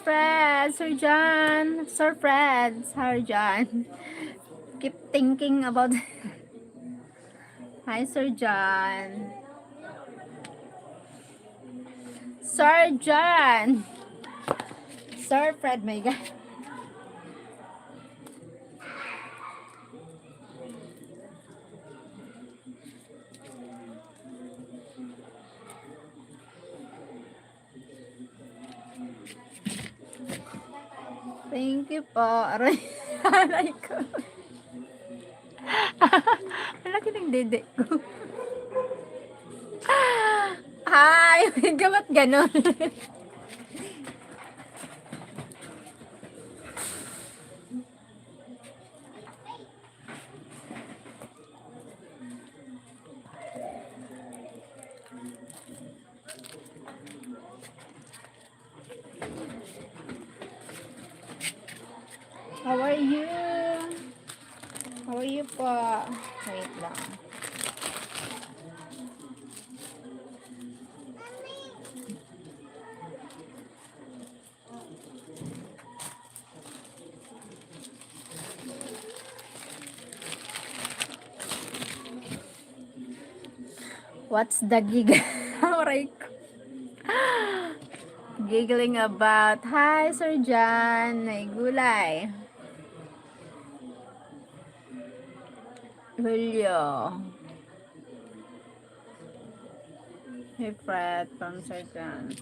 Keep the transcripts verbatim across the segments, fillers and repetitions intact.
Fred, Sir John, Sir Fred, Sir John. Keep thinking about Hi, Sir John. Sir John. Sir Fred, my God. Thank you po. Aray, aray ko. Ang laki ng dede ko. Ay, may gamat ganon. How are you? How are you po? Wait lang. What's the gig? Aray ko. Giggling about. Hi, Sir John. May gulay. Julio. Hey, Fred, from Sir John.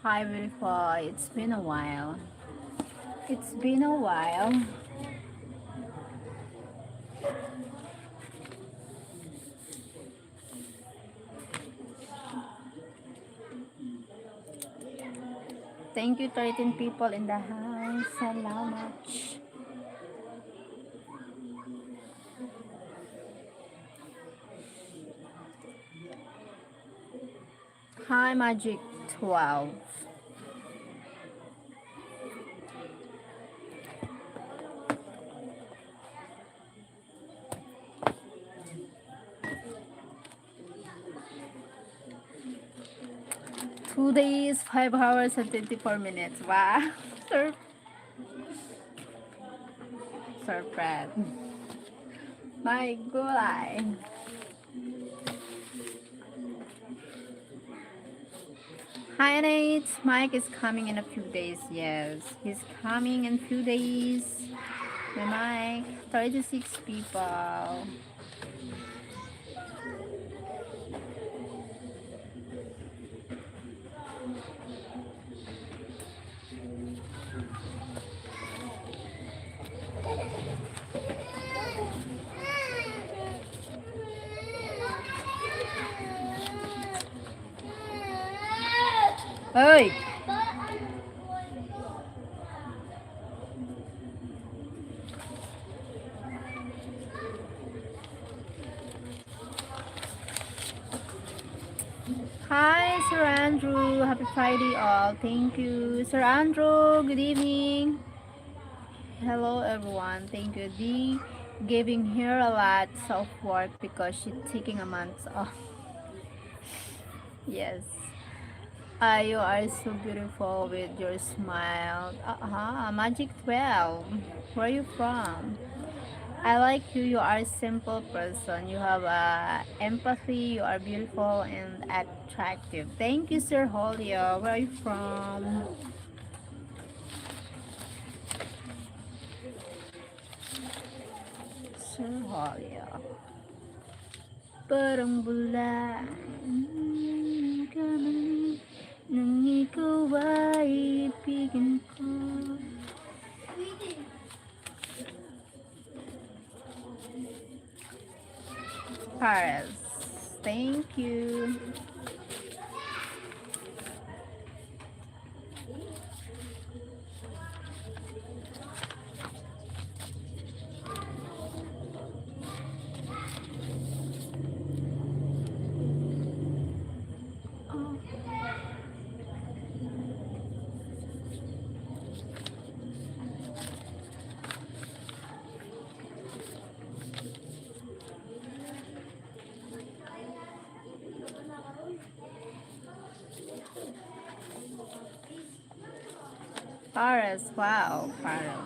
Hi, beautiful. It's been a while. It's been a while. Thank you, thirteen people in the house. Salamat. Hi, Magic twelve. Two days, five hours, and twenty-four minutes. Wow! Sir, Sir Fred. My gulay. Hi, Nate. Mike is coming in a few days. Yes, he's coming in few days. My Mike, thirty-six people. Hoy! Hi, Sir Andrew. Happy Friday, all. Thank you. Sir Andrew, good evening. Hello, everyone. Thank you. They giving her a lot of work because she's taking a month off. Yes. Ah, you are so beautiful with your smile. Uh-huh. Magic twelve. Where are you from? I like you. You are a simple person. You have a empathy. You are beautiful and attractive. Thank you, Sir Julio. Where are you from? Sir Julio. Parang bula, nagkamali, nang ikaw ay ibigin ko. Paris. Thank you. Paris, wow, Paris.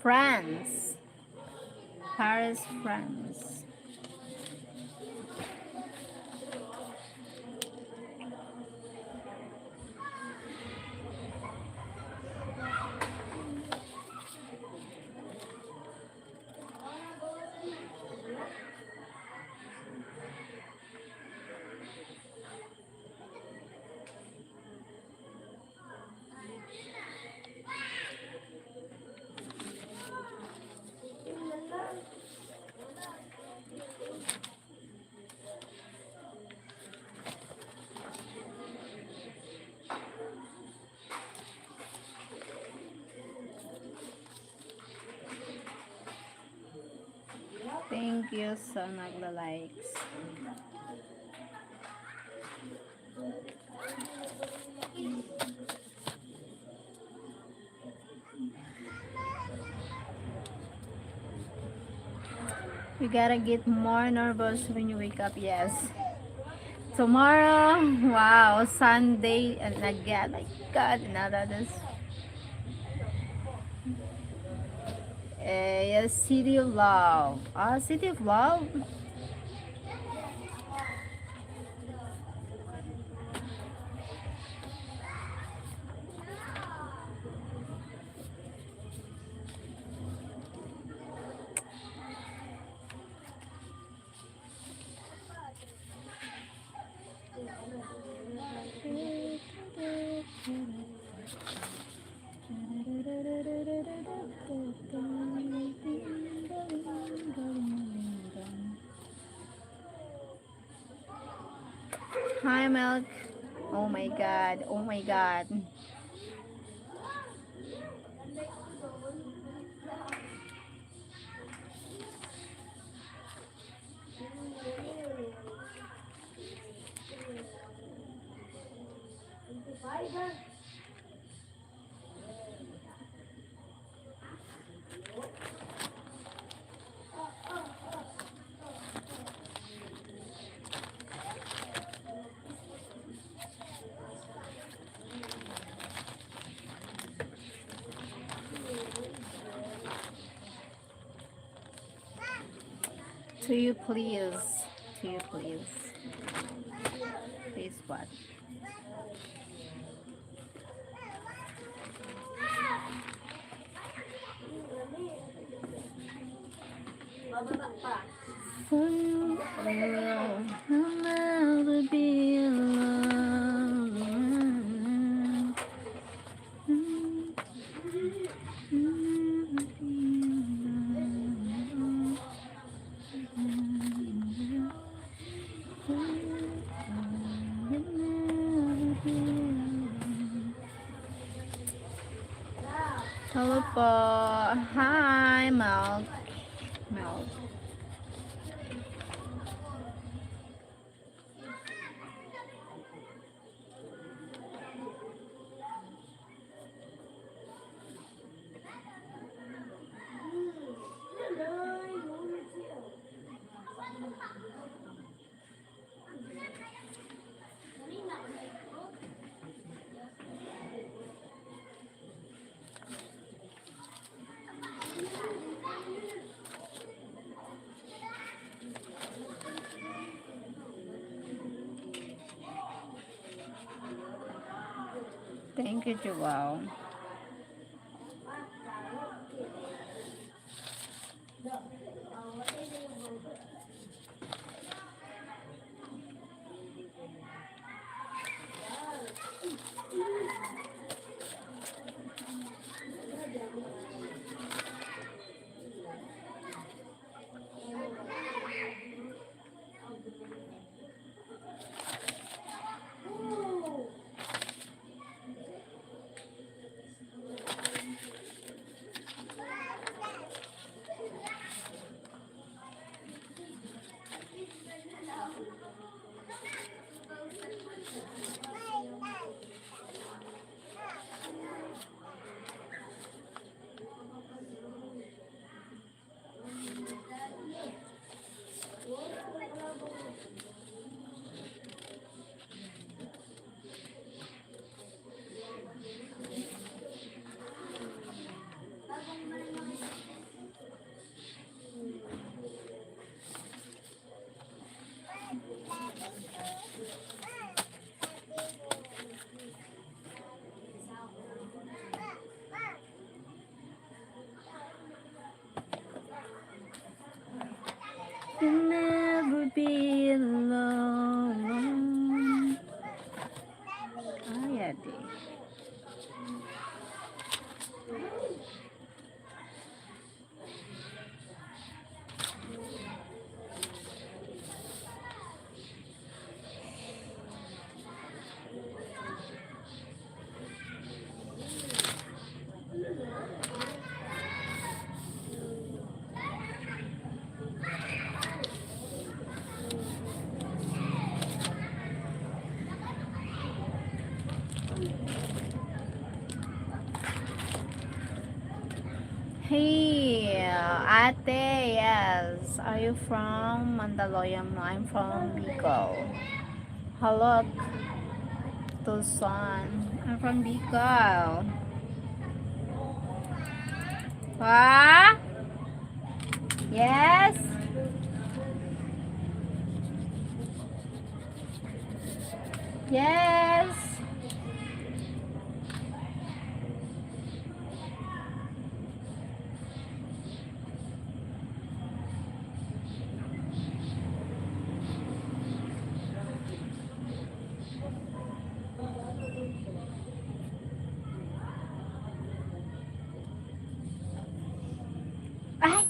France. Paris, France. Thank you sa nagla-likes. You gotta get more nervous when you wake up, yes. Tomorrow, wow, Sunday, and again, my God, another this. Eh, yes, City of Love. Ah, City of Love? Hi, Milk. Oh my God. Oh my God. To you, please. To you, please. Please, what? For you, I'll never be alone. Hello po. Hi, Milk. Milk. Thank you, Joao. You'll never be alone. Ay, ate. Hey, ate, yes. Are you from Mandaluyong? No, I'm from Bicol. Halok to son. I'm from Bicol. Ha? Yes? Yes. Ay!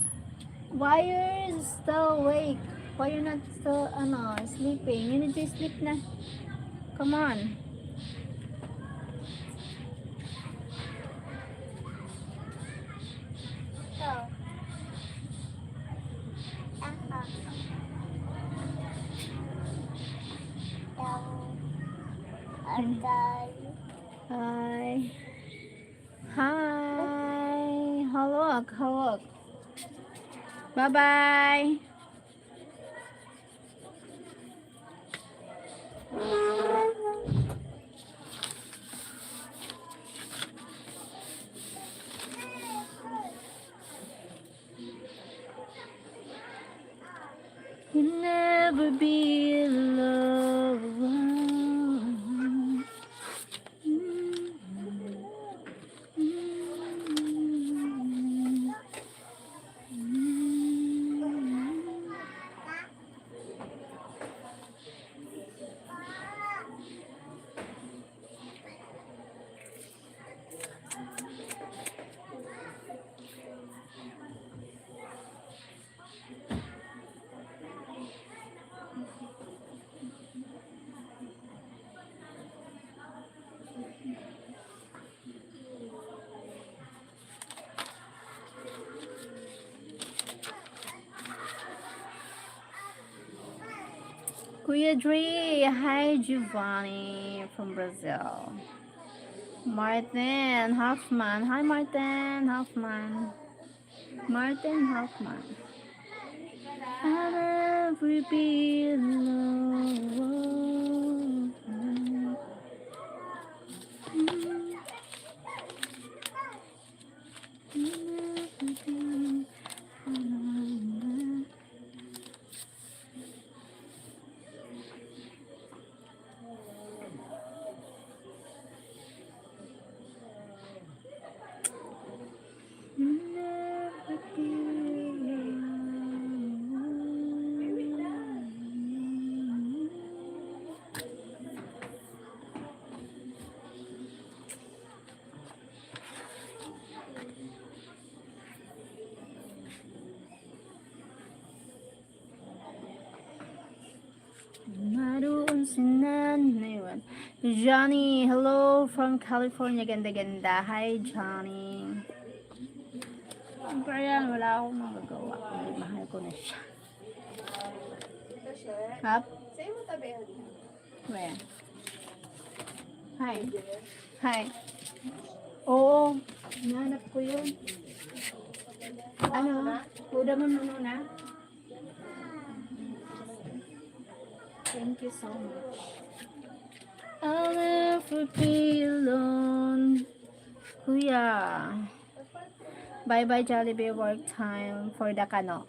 Why you're still awake? Why you're not still, ano, sleeping? You need to sleep na. Come on. Hi. Hi. Halok, halok. Bye-bye. You'll never be alone. Kuya Dre, hi Giovanni from Brazil. Martin Hoffman, hi Martin Hoffman. Martin Hoffman. I'll never be alone. Naroon si Nanay Wan. Johnny, hello from California. Ganda-ganda. Hi, Johnny. Siyempre yan, wala akong magagawa. Kundi mahal ko na siya. Hap? Where? Hi. Hi. Oo, nahanap ko yun. Ano? Kuda mo muna na. Thank you so much. I'll never be alone. Kuya. Bye-bye, Jollibee, work time for the kano.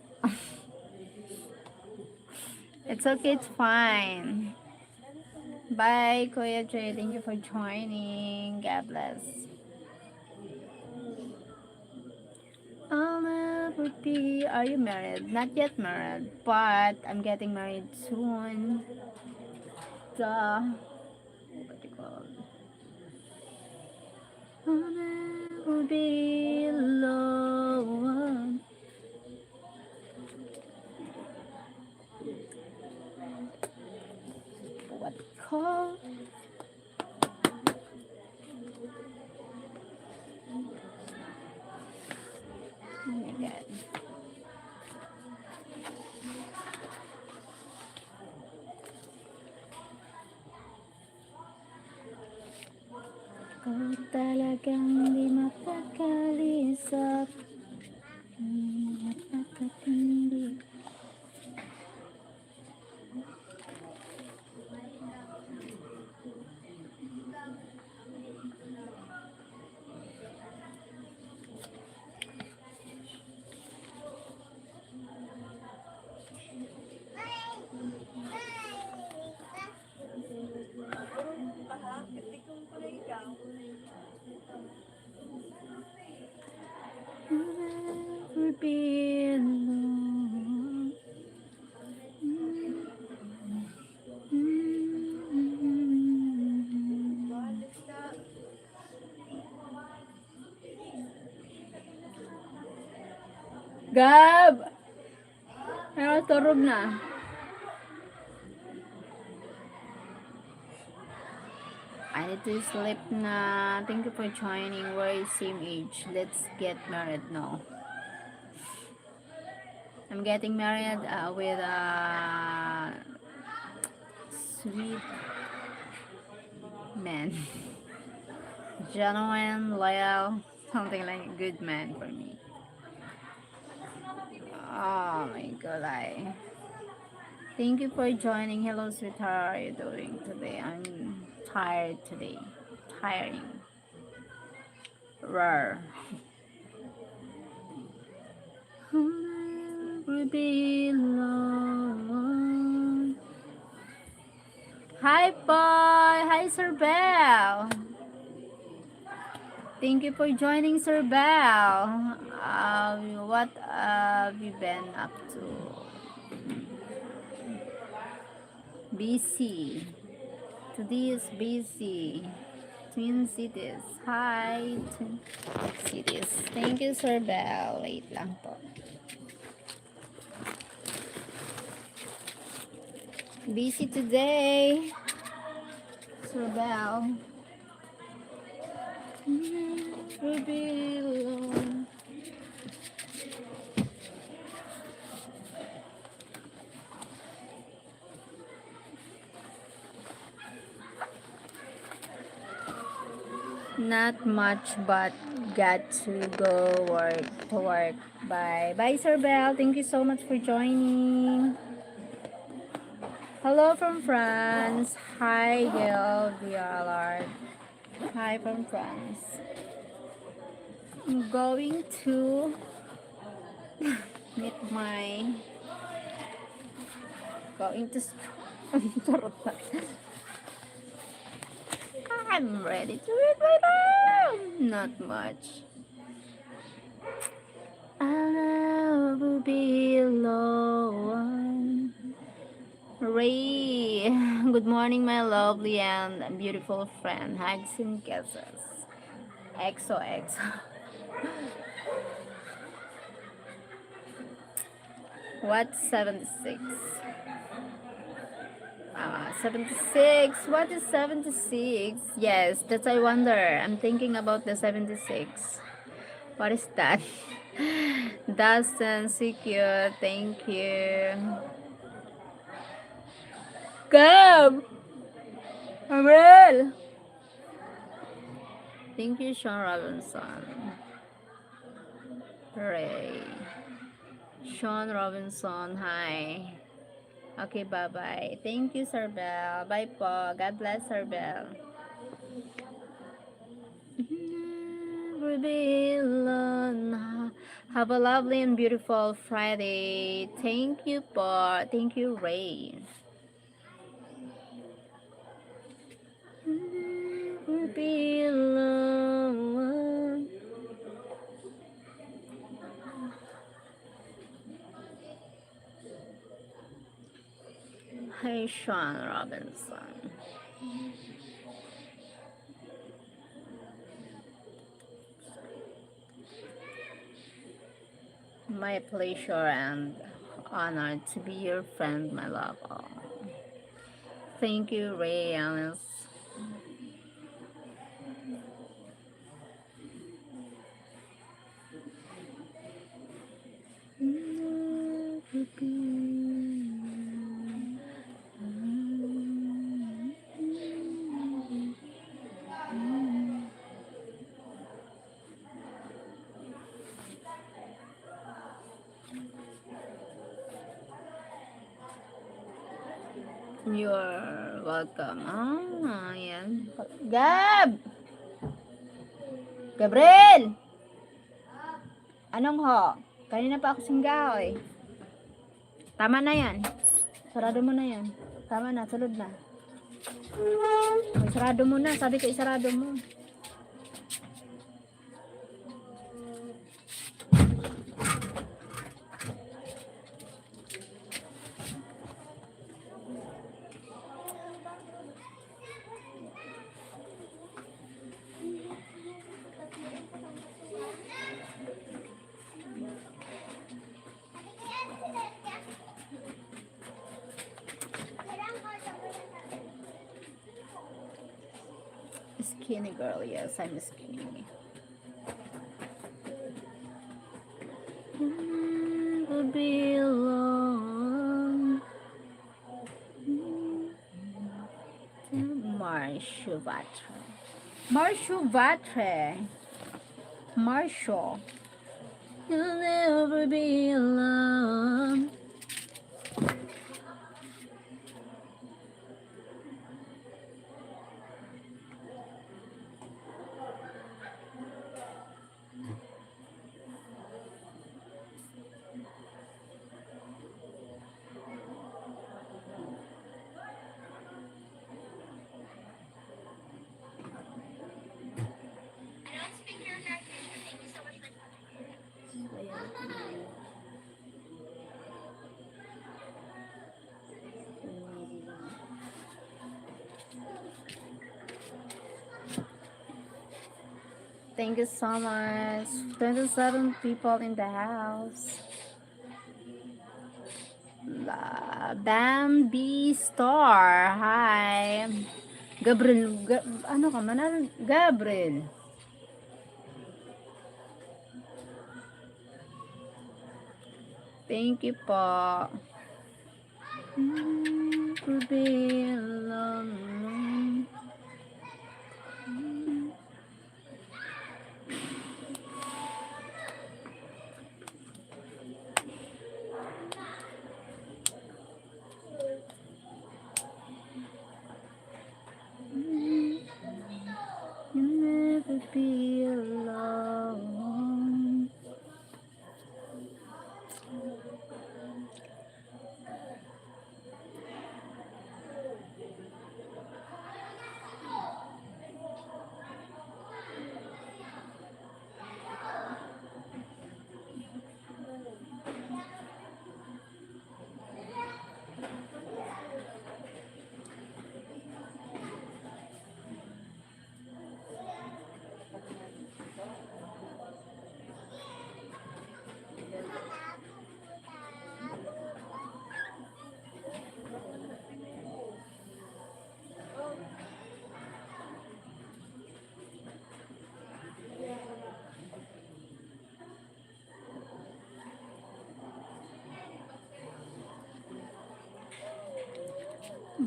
It's okay, it's fine. Bye, Kuya Jay. Thank you for joining. God bless. I'll never P, are you married? Not yet married, but I'm getting married soon. The, what you call? Will be alone. What call? Oh my God. Kung talagang di mapakali sa, hmm, napakatindi. Never be alone. Gab! Pero turog na. I need to sleep na. Thank you for joining. We're same age. Let's get married now. I'm getting married, uh, with a sweet man. Genuine, loyal, something like a good man for me. Oh my God, I thank you for joining. Hello, sweetheart. How are you doing today? I'm tired today. Tiring. Rar. Never be alone. Hi, Boy! Hi, Sir Bell! Thank you for joining, Sir Bell. Uh, what have you been up to? Busy. Today is busy. Twin Cities. Hi, Twin Cities. Thank you, Sir Bell. Wait lang po. Busy today. Sir Bell. Never be alone. Not much, but got to go work, to work. Bye. Bye, Sir Bell. Thank you so much for joining. Hello from France. Hi, Gail V R. Hi from France. I'm going to meet my, going to school. Charot lang. I'm ready to read right now. Not much. I will be alone. Ray, good morning, my lovely and beautiful friend. Hugs and kisses. X O X O. What seventy-six? Ah, seventy-six. What is seventy-six? Yes, that's I wonder. I'm thinking about the seventy-six. What is that? Dustin, C Q, thank you. Come! Amel! Thank you, Sean Robinson. Ray. Sean Robinson, hi. Okay, bye-bye. Thank you, Sir Bell. Bye po. God bless, Sir Bell. Never be alone. Have a lovely and beautiful Friday. Thank you po. Thank you, Ray. Never be alone. Hey, Sean Robinson. My pleasure and honor to be your friend, my love. Oh. Thank you, Ray Alice. You're welcome. Ah, yan. Gab! Gabriel! Anong ho? Kanina pa ako singgahoy. Tama na yan. Sarado mo na yan. Tama na, sulod na. Ay, sarado mo na. Sabi ko, isarado mo. Skinny girl, yes, I'm skinny. Never be alone. Marshuvatre. Marshuvatre. Marshall. You'll never be alone. Thank you so much. Twenty-seven people in the house. La Bambi Star. Hi. Gabriel, Ga-, ano ka man? Gabriel. Thank you po. Mm, to be alone. You'll never be alone.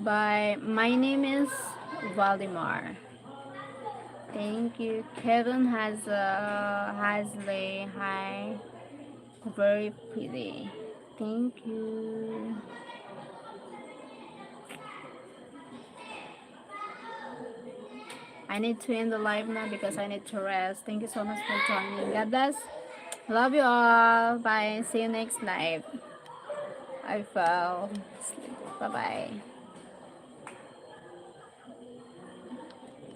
Bye. My name is Valdemar. Thank you. Kevin has, uh, Hasley. Hi. Very pretty. Thank you. I need to end the live now because I need to rest. Thank you so much for joining. God bless. Love you all. Bye. See you next live. I fell asleep. Bye-bye.